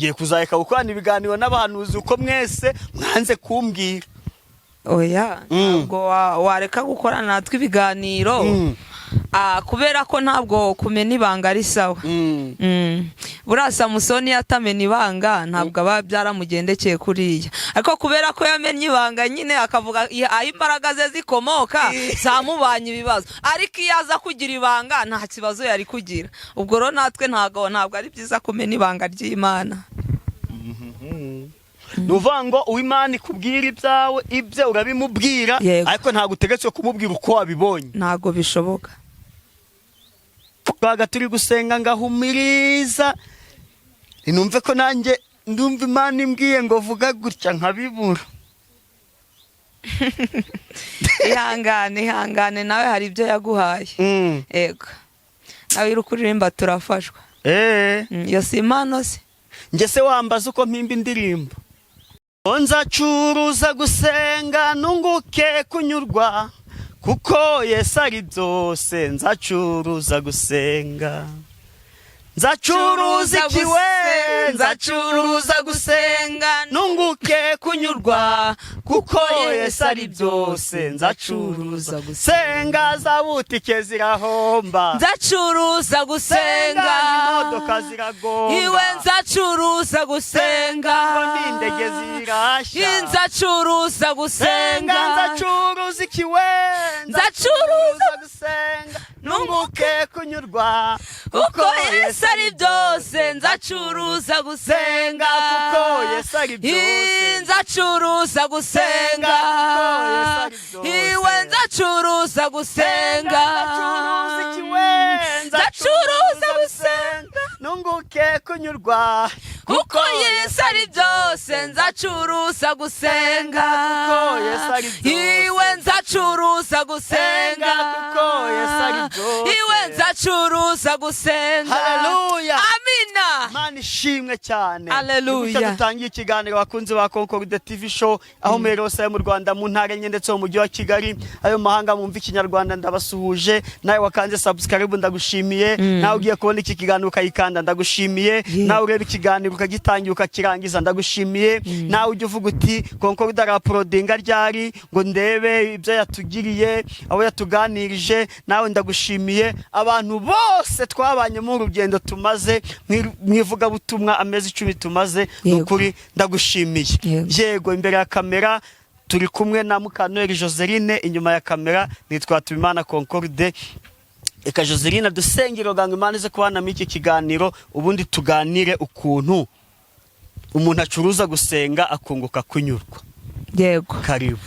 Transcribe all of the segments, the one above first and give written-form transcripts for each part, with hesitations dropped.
Ngiye kuzareka gukorana ibiganiro n'abahanuzi uko mwese mwanze kumbwira. Oya, ntabwo wareka gukorana natwe ibiganiro. Kubera ko ntabwo kumena ibanga ari sawa. Buriya Samusoni iyo atamena ibanga, ntabwo aba byaramugendekeye kuriya, ariko kubera ko yamennye ibanga nyine, akavuga aho imbaraga ze zikomoka, zamubanye ibibazo. Ariko iyo aza kugira ibanga, nta kibazo yari kugira. Ubwo rero natwe ntabwo ari byiza kumena ibanga ry'Imana. Ni ukuvuga ngo uw'Imana ikubwira ibyawe, ibye urabimubwira? Yego. Ariko ntabwo utegetswe kumubwira uko wabibonye. Ntabwo bishoboka. Twaga turi gusenga ngahumiriza, ninumve ko nanjye ndumva Imana imbwiye ngo vuga gutya, nkabibura. Ihangane, ihangane, nawe hari ibyo yaguhaye. Yego, nawe uri kuririmba turafashwa. Iyo si impano se? Njye se wambaza uko mpimba indirimbo? Nzacuruza gusenga nunguke kunyurwa, kuko Yesu ari byose. Nzacuruza gusenga, nzacuruza ikiwe, nzacuruza gusenga nunguke kunyurwa, kuko Yesu ari byose. Nzacuruza gusenga, za butike zirahomba. Nzacuruza gusenga. Imodoka ziragonga. Iwe, nzacuruza gusenga. Ngo n'indege zirashya. Nzacuruza gusenga. Senga, nzacuruza ikiwe. Nzacuruza gusenga nunguke kunyurwa, kuko Yesu ari byose. Nzacuruza gusenga. Kuko Yesu ari byose. Nzacuruza gusenga. Kuko Yesu ari byose. Iwe, nzacuruza gusenga. Nzacuruza ikiwe. Nzacuruza gusenga nunguke kunyurwa, kuko Yesu ari byose. Nzacuruza gusenga. Kuko Yesu ari byose. Iwe, nzacuruza gusenga. Kuko Yesu ari byose. Iwe, nzacuruza gusenga. Haleluya. Amina. Imana ishimwe cyane. Haleluya. Ni gutya dutangiye ikiganiro, bakunzi ba Concorde TV Show, aho muri hose mu Rwanda, mu ntara enye ndetse mu mujyi wa Kigali, ayo mahanga mwumva Ikinyarwanda, ndabasuhuje. Nawe wakanze subscribe, ndagushimiye. Nawe ugiye kubona iki kiganiro ukayikanda, ndagushimiye. Nawe ureba ikiganiro ukagitangira ukakirangiza, ndagushimiye. Nawe ujya uvuga uti: "Concorde arauploadinga ryari ngo ndebe ibyo yatugiriye, abo yatuganirije?" Nawe ndagushimiye. Abantu bose twabanye mu rugendo tumaze mu ivugabutumwa, amezi 10 tumaze, ni ukuri ndagushimiye. Yego, imbere ya kamera turi kumwe na Mukanweri Joseline, inyuma ya kamera nitwa Tubimana Concorde. Reka Joseline dusengero ngo Imana ize kubana muri iki kiganiro, ubundi tuganire ukuntu umuntu acuruza gusenga akunguka kunyurwa. Yego. Karibu.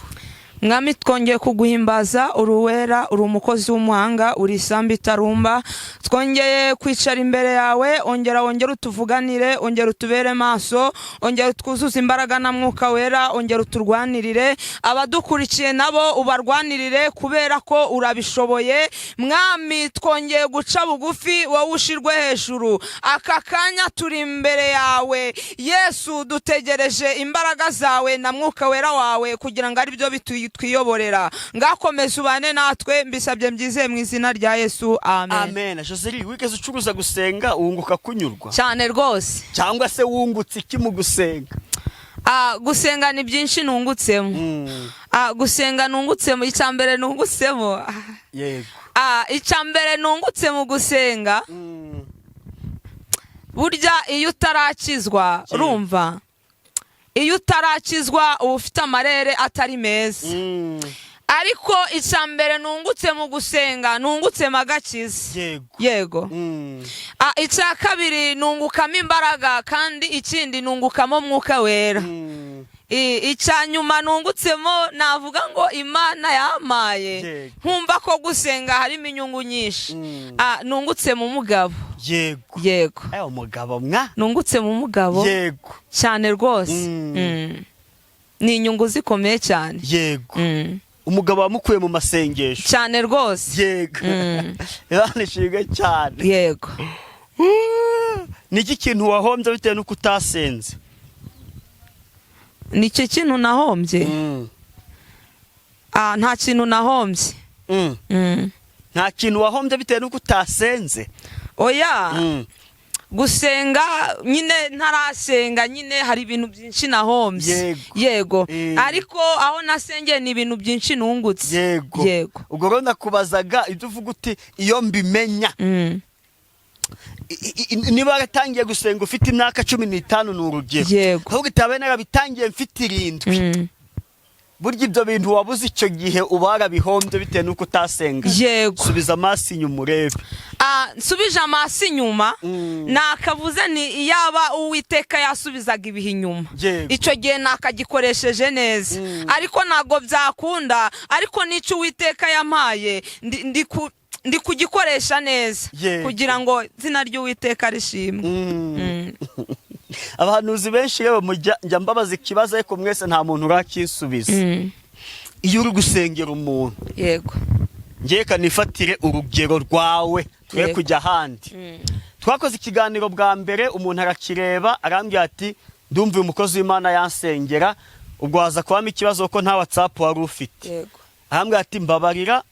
Mwami, twongeye kuguhimbaza. Uri uwera, uri umukozi w'umuhanga, uri isambu itarumba. Twongeye kwicara imbere yawe. Ongera, wongere utuvuganire, ongera utubere maso, ongera utwuzuze imbaraga na Mwuka Wera, ongera uturwanirire, abadukurikiye nabo ubarwanirire, kubera ko urabishoboye. Mwami, twongeye guca bugufi, wowe ushirwe hejuru. Aka kanya turi imbere yawe Yesu, dutegereje imbaraga zawe na Mwuka Wera wawe kugira ngo aribyo twiyoborera. Ngakomeza ubane natwe, mbisabye mbyizeye mu izina rya Yesu, amen. Amen. Joseline, wigeze ucuruza gusenga wunguka kunyurwa? Cyane rwose. Cyangwa se wungutse iki mu gusenga? Gusenga ni byinshi nungutsemo. Gusenga nungutsemo, icya mbere nungutsemo, icya mbere nungutse mu gusenga, burya iyo utarakizwa, urumva, iyo utarakizwa uba ufite amarere atari meza. Ariko icya mbere nungutse mu gusenga, nungutsemo agakiza. Yego. Icya kabiri, nungukamo imbaraga, kandi ikindi nungukamo Mwuka Wera. Icya nyuma nungutsemo, navuga ngo Imana yampaye, nkumva ko gusenga harimo inyungu nyinshi. Nungutse mu mugabo. Yego. Ayo umugabo mwa. Nungutse mu mugabo. Cyane rwose. Ni inyungu zikomeye cyane. Umugabo wamukuye mu masengesho. Cyane rwose. Yego, Imana ishimwe cyane. Yego. Ni iki kintu wahombye bitewe n'uko utasenze? Nicyo kintu nahombye? Nta kintu nahombye. Nta kintu wahombye bitewe n'uko utasenze? Oya. Gusenga nyine, ntarasenga nyine hari ibintu byinshi nahombye. Yego. Ariko aho nasengeye ni ibintu byinshi nungutse. Yego. Ubwo rero nakubazaga ibyo uvuga uti iyo mbimenya. Niba waratangiye gusenga ufite imyaka 15, ni urugero, ahubwo itabaye narabitangiye mfite 7, burya ibyo bintu wabuze icyo gihe uba warabihombye bitewe n'uko utasenga. Subiza amaso inyuma urebe. Ah, nsubije amaso inyuma, nakavuze ni iyaba Uwiteka yasubizaga ibihe inyuma, icyo gihe nakagikoresheje neza, ariko ntabwo byakunda. Ariko n'icyo Uwiteka yampaye ndi kugikoresha neza kugira ngo izina ry'Uwiteka rishimwe. Abahanuzi benshi rero njya mbabaza ikibazo, ariko mwese nta muntu urakinsubiza. Iyo uri gusengera umuntu, ngiye kanifatire urugero rwawe, twe kujya ahandi. Twakoze ikiganiro bwa mbere, umuntu arakireba, arambwira ati: "Ndumva uyu mukozi w'Imana yansengera." Ubwo haza kubamo ikibazo ko nta WhatsApp wari ufite. Arambwira ati: "Mbabarira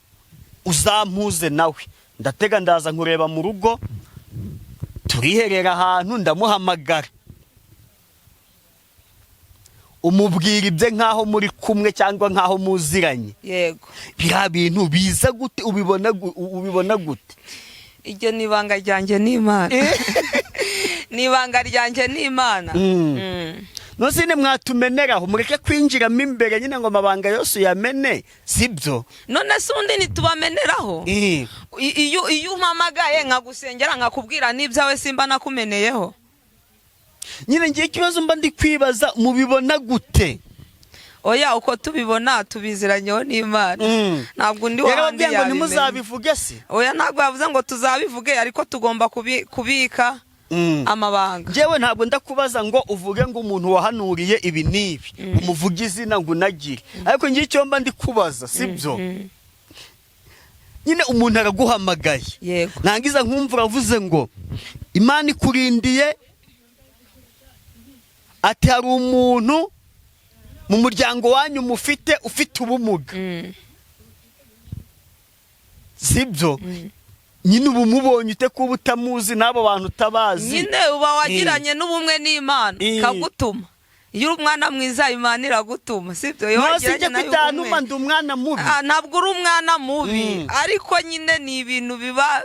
uzampuze nawe." Ndatega ndaza nkureba mu rugo, turiherera ahantu, ndamuhamagara, umubwira ibye nk'aho muri kumwe cyangwa nk'aho muziranye. Biriya bintu biza gute? Ubibona gute? Iryo ni ibanga ryanjye n'Imana, ni ibanga ryanjye n'Imana. None mwatumeneraho, mureke kwinjiramo imbere nyine ngo amabanga yose uyamene, sibyo? None se undi ntitubameneraho? Iyo umpamagaye nkagusengera, nkakubwira n'ibyawe, simba nakumeneyeho? Nyine ngiye ikibazo mba ndi kwibaza, mubibona gute? Oya, uko tubibona tubiziranyeho n'Imana. Ntabwo undi wahandi Yarababwiye ngo yabimenya. ntimuzabivuge se? Oya, ntabwo yavuze ngo tuzabivuge, ariko tugomba kubika amabanga. Njyewe ntabwo ndakubaza ngo uvuge ngo umuntu wahanuriye ibi n'ibi, umuvuge izina ngo unagire, ariko ngiye icyo mba ndi kubaza, sibyo? Nyine umuntu araguhamagaye, nangiza nkumva uravuze ngo Imana ikurindiye, ati hari umuntu mu muryango wanyu mufite ufite ubumuga, sibyo? Nyine uba umubonye ute kuba utamuzi n'abo bantu utabazi? Nyine uba wagiranye n'ubumwe n'Imana, ikagutuma. Iyo uri umwana mwiza, Imana iragutuma, sibyo? Iyo Ntose wagiranye njye nayo kutanuma, ubumwe. ndi umwana mubi? Ah, ntabwo uri umwana mubi, ariko nyine ni ibintu biba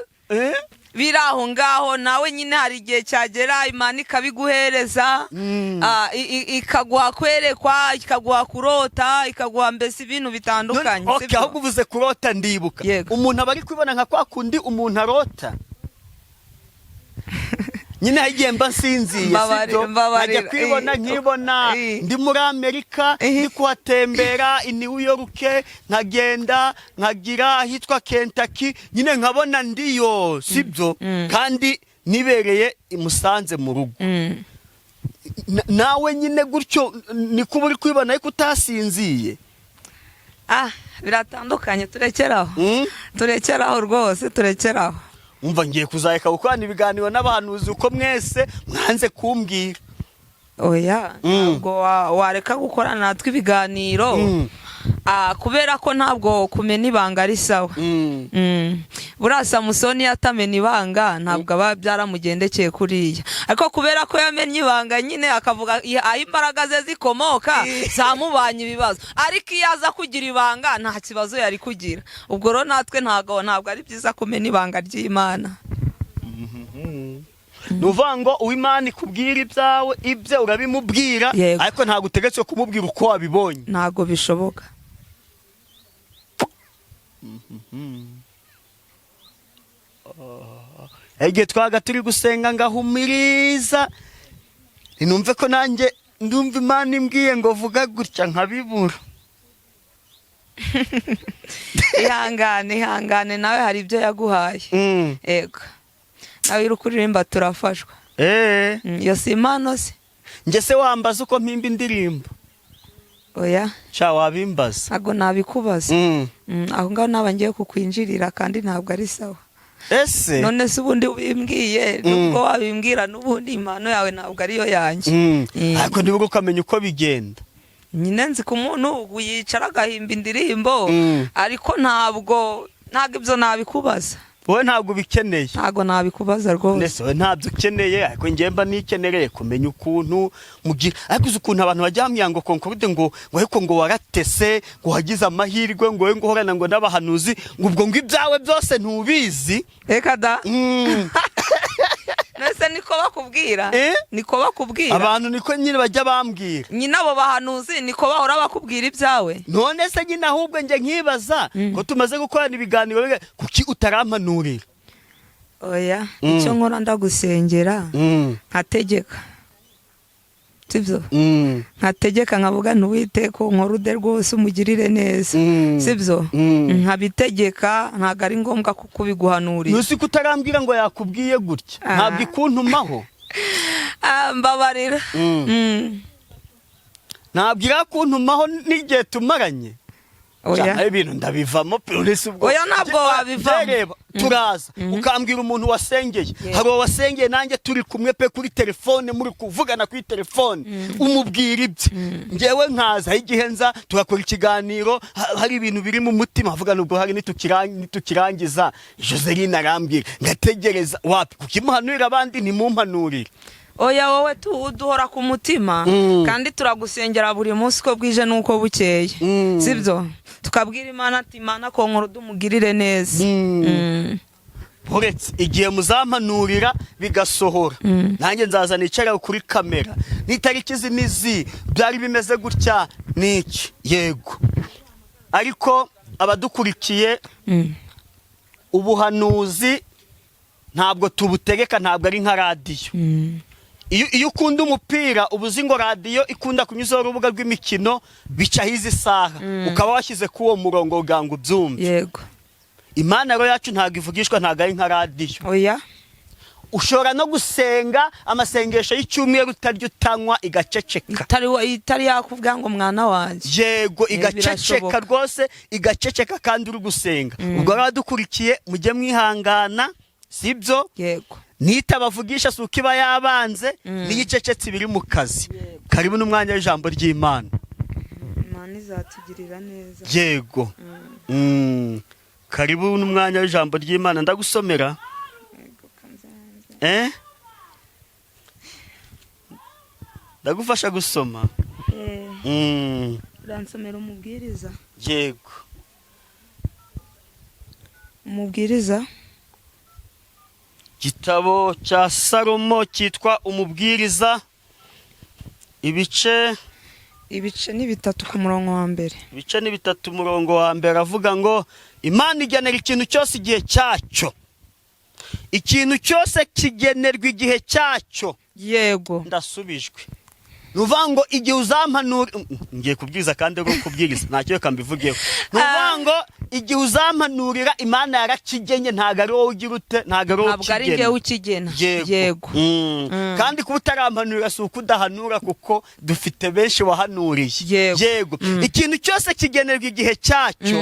biri aho ngaho. Nawe nyine hari igihe cyagera Imana ikabiguhereza, ikaguha kwerekwa, ikaguha kurota, ikaguha mbese ibintu bitandukanye, Okay, sibyo? ahubwo uvuze kurota ndibuka. Umuntu aba ari kwibona nka kwa kundi umuntu arota nyine. Hari igihe mba nsinziye, sibyo? Mbabarira. Nkajya kwibona nkibona ndi muri Amerika, ndi kuhatembera i New York, nkagenda nkagira ahitwa Kentucky, nyine nkabona ndiyo, sibyo? Kandi nibereye i Musanze mu rugo. Nawe nyine gutyo niko uba uri kwibona ariko utasinziye? Ah, biratandukanye, turekeraho. Turekeraho rwose, turekeraho. Umva, ngiye kuzareka gukorana ibiganiro n'abahanuzi uko mwese mwanze kumbwira. Oya, ntabwo wareka gukorana natwe ibiganiro, kubera ko ntabwo kumena ibanga ari sawa. Buriya Samusoni iyo atamena ibanga ntabwo aba byaramugendekeye kuriya, ariko kubera ko yamennye ibanga nyine akavuga aho imbaraga ze zikomoka, zamubanye ibibazo. Ariko iyo aza kugira ibanga nta kibazo yari kugira. Ubwo rero natwe ntabwo ari byiza kumena ibanga ry'Imana. Ni ukuvuga ngo uw'Imana ikubwira ibyawe, ibye urabimubwira, ariko ntabwo utegetswe kumubwira uko wabibonye. Ntabwo bishoboka. Igihe twabaga turi gusenga ngahumiriza, ntinumve ko nanjye ndumva Imana imbwiye ngo vuga gutya, nkabibura. Ihangane, ihangane, nawe hari ibyo yaguhaye. Yego, nawe uri kuririmba turafashwa. Iyo si impano se? Njye se wambaza uko mpimba indirimbo? Oya. Sha, wabimbaza. Ntabwo nabikubaza. Aho ngaho naba ngiye kukwinjirira kandi ntabwo ari sawa. Ese None se ubundi ubimbwiye, nubwo wabimbwira n'ubundi impano yawe ntabwo ariyo yanjye. Ariko nibwo ukamenya uko bigenda. Nyine nzi ko umuntu yicara agahimba indirimbo, ariko ntabwo ibyo nabikubaza. Wowe ntabwo ubikeneye? Ntabwo nabikubaza rwose. Ndetse wowe ntabyo ukeneye, ariko njye mba nikenereye kumenya ukuntu mugira. Ariko uzi ukuntu abantu bajya bambwira ngo Concorde, ngo ariko ngo waratese, ngo wagize amahirwe, ngo wowe ngo uhorana ngo n'abahanuzi, ngo ubwo ngo ibyawe byose ntubizi. Reka da. Mbese niko bakubwira? Eh? Niko bakubwira? Abantu niko nyine bajya bambwira. Nyine abo bahanuzi niko bahora bakubwira ibyawe. None se nyine ahubwo njye nkibaza ko tumaze gukorana ibiganiro, kuki utarampanurira? Oya, icyo nkora ndagusengera, nkategeka, sibyo? Nkategeka, nkavuga ntuwiteko nkorude rwose umugirire neza, sibyo? Nkabitegeka, ntabwo ari ngombwa kuko ubiguhanurira. Ntusi ko utarambwira ngo yakubwiye gutya? Ah. Ntabwo ikuntumaho. Ah, mbabarira. Ntabwo irakuntumaho n'igihe tumaranye. Oya. Cyane ibintu ndabivamo pe, uretse ubwo. Oya, ntabwo wabivamo. Reba, turaza ukambwira umuntu wasengeye. Hari uwo wasengeye nanjye turi kumwe pe, kuri telefone, muri kuvugana kuri telefone, umubwira ibye, ngewe nkaza igihe nza tugakora ikiganiro, hari ibintu biri mu mutima avuga nubwo hari nitukirangiza Joseline arambwira, ngategereza wapi, kukimuhanurira abandi ntimumpanurire. Oya, wowe duhora ku mutima, kandi turagusengera buri munsi uko bwije n'uko bukeye, sibyo? Tukabwira Imana ati: "Imana, konkora umugirire neza." Uretse igihe muzampanurira bigasohora, nanjye nzaza nicara kuri kamera n'itariki izi n'izi byari bimeze gutya n'iki. Yego, ariko abadukurikiye, ubuhanuzi ntabwo tubutegeka, ntabwo ari nka radiyo. Iyo ukunda umupira, uba uzi ngo radiyo ikunda kunyuzaho urubuga rw'imikino bicaho izi saha, ukaba washyize kuri uwo murongo kugira ngo ubyumve. Imana rero yacu ntabwo ivugishwa, ntabwo ari nka radiyo. Oya. Ushobora no gusenga amasengesho y'icyumweru utarya utanywa, igaceceka. Itari yakubwira ngo mwana wanjye. Yego, igaceceka. Birashoboka. Rwose igaceceka kandi uri gusenga. Ubwo rero abadukurikiye, mujye mwihangana, sibyo? Yego. Nitabavugisha si uko iba yabanze, niyo icecetse ibiri mu kazi. Karibu n'umwanya w'ijambo ry'Imana. Imana izatugirira neza. Yego. Karibu n'umwanya w'ijambo ry'Imana. Ndagusomera, eh, ndagufasha gusoma. Uransomera Umubwiriza? Yego. Umubwiriza. Igitabo cya Salomo cyitwa Umubwiriza, ibice Ibice ni 3, ku murongo wa mbere. Ibice ni 3, umurongo wa mbere, avuga ngo: "Imana igenera ikintu cyose igihe cyacyo, ikintu cyose kigenerwa igihe cyacyo." Ndasubijwe. Ni ukuvuga ngo igihe uzampanura, ngiye kubwiriza kandi rwo kubwiriza ntacyo, reka mbivugeho. Ni ukuvuga ngo igihe uzampanurira, Imana yarakigenye, ntabwo ari wowe ugira ute, ntabwo ari wowe Ntabwo ari ukigena. njyewe ukigena. Yego. Kandi kuba utarampanurira si uko udahanura, kuko dufite benshi wahanuriye. Yego, ikintu cyose kigenerwa igihe cyacyo,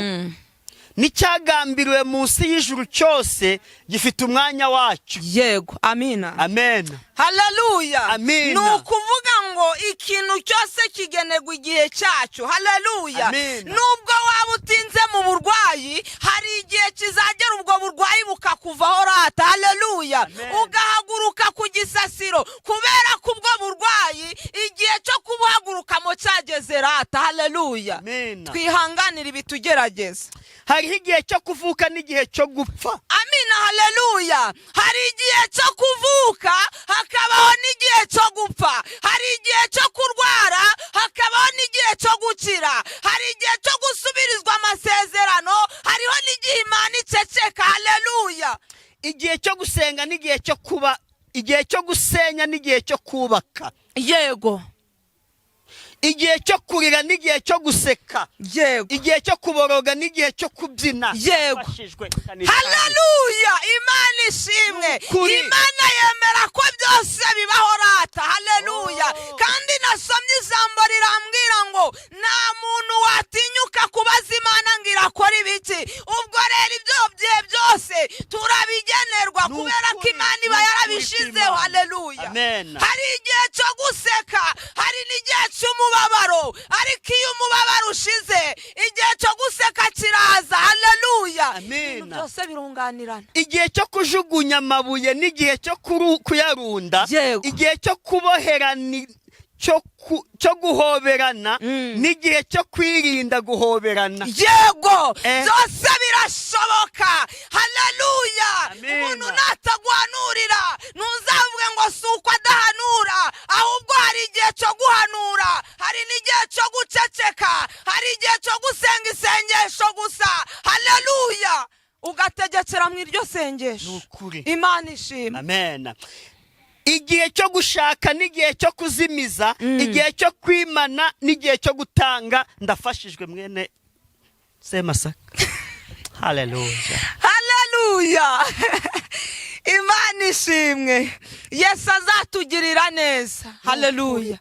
n'icyagambiriwe munsi y'ijuru cyose gifite umwanya wacyo. Yego, amina. Amen. Haleluya. Amina. Ni ukuvuga ngo ikintu cyose kigenerwa igihe cyacyo. Haleluya. Amina. Nubwo waba utinze mu burwayi, hari igihe kizagera ubwo burwayi bukakuvaho rata. Haleluya. Amen. Ugahaguruka ku gisasiro, kubera ko ubwo burwayi igihe cyo kubuhagurukamo cyageze rata. Haleluya. Amina. Twihanganire ibitugerageza. Hariho igihe cyo kuvuka n'igihe cyo gupfa. Amina, haleluya. Hari igihe cyo kuvuka, hakabaho n'igihe cyo gupfa. Hari igihe cyo kurwara, hakabaho n'igihe cyo gukira. Hari igihe cyo gusubirizwa amasezerano, hariho n'igihe Imana iceceka. Haleluya. Igihe cyo gusenga n'igihe cyo kuba, igihe cyo gusenya n'igihe cyo kubaka. Igihe cyo kurira n'igihe cyo guseka. Igihe cyo kuboroga n'igihe cyo kubyina. Afashijwe. Haleluya, Imana ishimwe. Nukuri. Imana yemera ko byose bibaho rata. Haleluya. Oh. Kandi nasomye ijambo rirambwira ngo nta muntu watinyuka kubaza Imana ngo irakora ibiki. Ubwo rero ibyo bihe byose turabigenerwa, Ni kubera ko ukuri, Imana iba ni ukuri yarabishizeho. kw'Imana. Haleluya. Amen. Hari igihe cyo guseka, hari n'igihe cy'umubabaro, ariko iyo umubabaro ushize, igihe cyo guseka kiraza. Haleluya. Amen. Ibintu byose Byose birunganirana. Igihe cyo kujugunya amabuye n'igihe cyo kuyarunda. Igihe cyo kuboherana, cyo guhoberana n'igihe cyo kwirinda guhoberana. Yego. Byose birashoboka, haleluya. Amina. Umuntu nataguhanurira, ntuzavuge ngo si uko adahanura, ahubwo hari igihe cyo guhanura, hari n'igihe cyo guceceka, hari igihe cyo gusenga isengesho gusa, haleluya, ugategekera mu iryo sengesho. Ni ukuri. Imana ishimwe. Amen. Igihe cyo gushaka n'igihe cyo kuzimiza, igihe cyo kwimana n'igihe cyo gutanga. Ndafashijwe, mwene Semasaka, haleluya. Haleluya, Imana ishimwe. Yesu azatugirira neza, haleluya.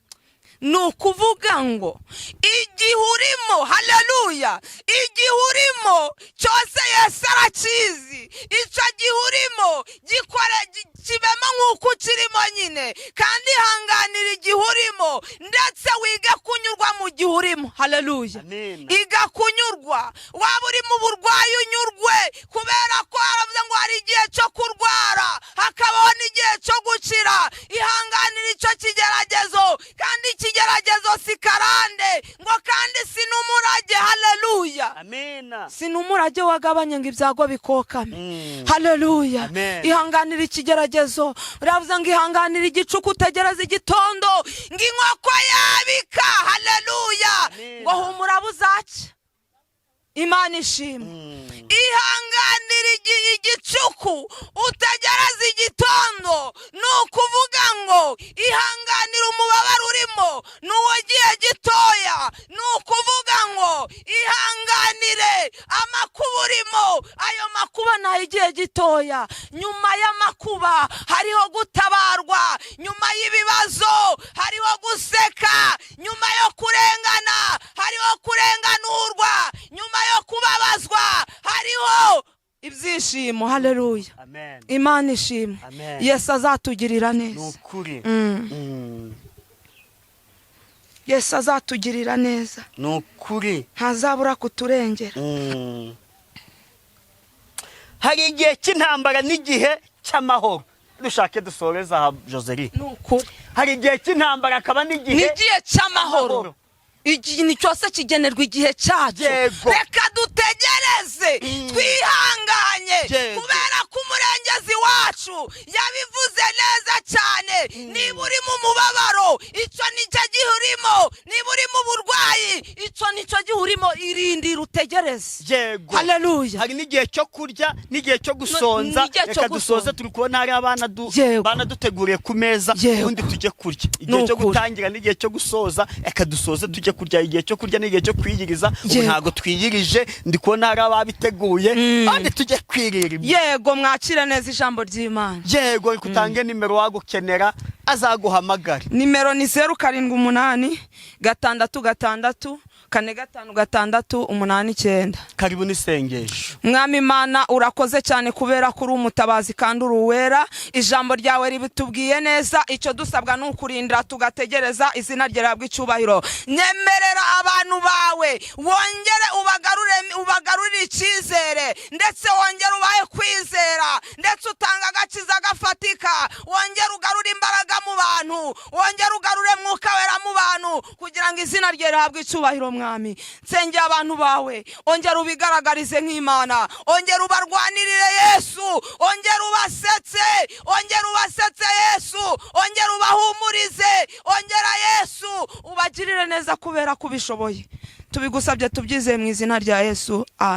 Ni ukuvuga ngo igihe urimo, haleluya, igihe urimo cyose Yesu arakizi. Icyo gihe urimo gikore, kibemo nk'uko ukirimo nyine, kandi hanganira igihe urimo, ndetse wige kunyurwa mu gihe urimo, haleluya. Amen. Iga kunyurwa. Waba uri mu burwayi, unyurwe, kubera ko haravuze ngo hari igihe cyo kurwara, hakabaho n'igihe cyo gukira. Ihanganira icyo kigeragezo, kandi ikigeragezo si karande, ngo kandi si n'umurage, haleluya. Amina. Si n'umurage wagabanye ngo ibyago bikokame. Haleluya. Amen. Ihanganira ikigeragezo. Uravuze ngo ihanganira igicuku, utegereze igitondo, ngo inkoko yabika, haleluya. Amen. Ngo humura, buzacya. Imana ishimwe. Ihanganira igicuku, utegereze igitondo. Ni ukuvuga ngo ihanganira umubabaro urimo, ni uwo gihe gitoya. Ni ukuvuga ngo ihanganire amakuba urimo, ayo makuba ni ay'igihe gitoya. Nyuma y'amakuba hariho gutabarwa, nyuma y'ibibazo hariho guseka, nyuma yo kurengana hariho kurenganurwa, nyuma yo kubabazwa hariho ibyishimo, haleluya. Amen. Imana ishimwe. Amen. Yesu azatugirira Ni neza. ukuri. Yesu azatugirira neza. Ni ukuri. Ntazabura kuturengera. Hari igihe cy'intambara n'igihe cy'amahoro. Dushake dusoreza aha, Joseli. Ni ukuri. Hari igihe cy'intambara, hakaba n'igihe n'igihe cy'amahoro. Ikintu cyose kigenerwa igihe cyacyo. Reka dutegereze twihanganye, kubera ko umurengezi wacu yabivuze neza cyane. Niba uri mu mubabaro, icyo nicyo gihe urimo. Niba uri mu burwayi, icyo nicyo gihe urimo. Irindira, utegereze. Haleluya. Hari n'igihe cyo kurya n'igihe cyo gusonza. N'igihe cyo Reka dusoze. gusonza. Turi kubona hari abana banaduteguriye ku meza. Ubundi tujye kurya. Igihe cyo Ni ukuri. gutangira n'igihe cyo gusoza. Reka dusoze tujye kurya. Igihe cyo kurya n'igihe cyo kwiyiriza. Ubu ntabwo twiyirije, ndi kubona hari ababiteguye, kandi tujye kwirira ibyo. Yego, mwakire neza ijambo ry'Imana. Yego, reka utange nimero, wagukenera azaguhamagare. Nimero ni 0786645689. Karibu n'isengesho. Mwami Imana, urakoze cyane kubera ko uri umutabazi kandi uri uwera. Ijambo ryawe ribitubwiye neza. Icyo dusabwa ni ukurindira tugategereza. Izina rye rihabwa icyubahiro. Nyemerera abantu bawe wongere ubagarure, ubagarurire icyizere, ndetse wongere ubahe kwizera, ndetse utanga agakiza gafatika. Wongere ugarure imbaraga mu bantu, wongere ugarure Mwuka Wera mu bantu, kugira ngo izina rye rihabwe icyubahiro. Mwami, nsengeye abantu bawe, ongera ubigaragarize nk'Imana, ongera ubarwanirire Yesu, ongera ubasetse, ongera ubasetse Yesu, ongera ubahumurize, ongera Yesu ubagirire neza kubera ko ubishoboye. Tubigusabye tubyizeye mu izina rya Yesu, amen.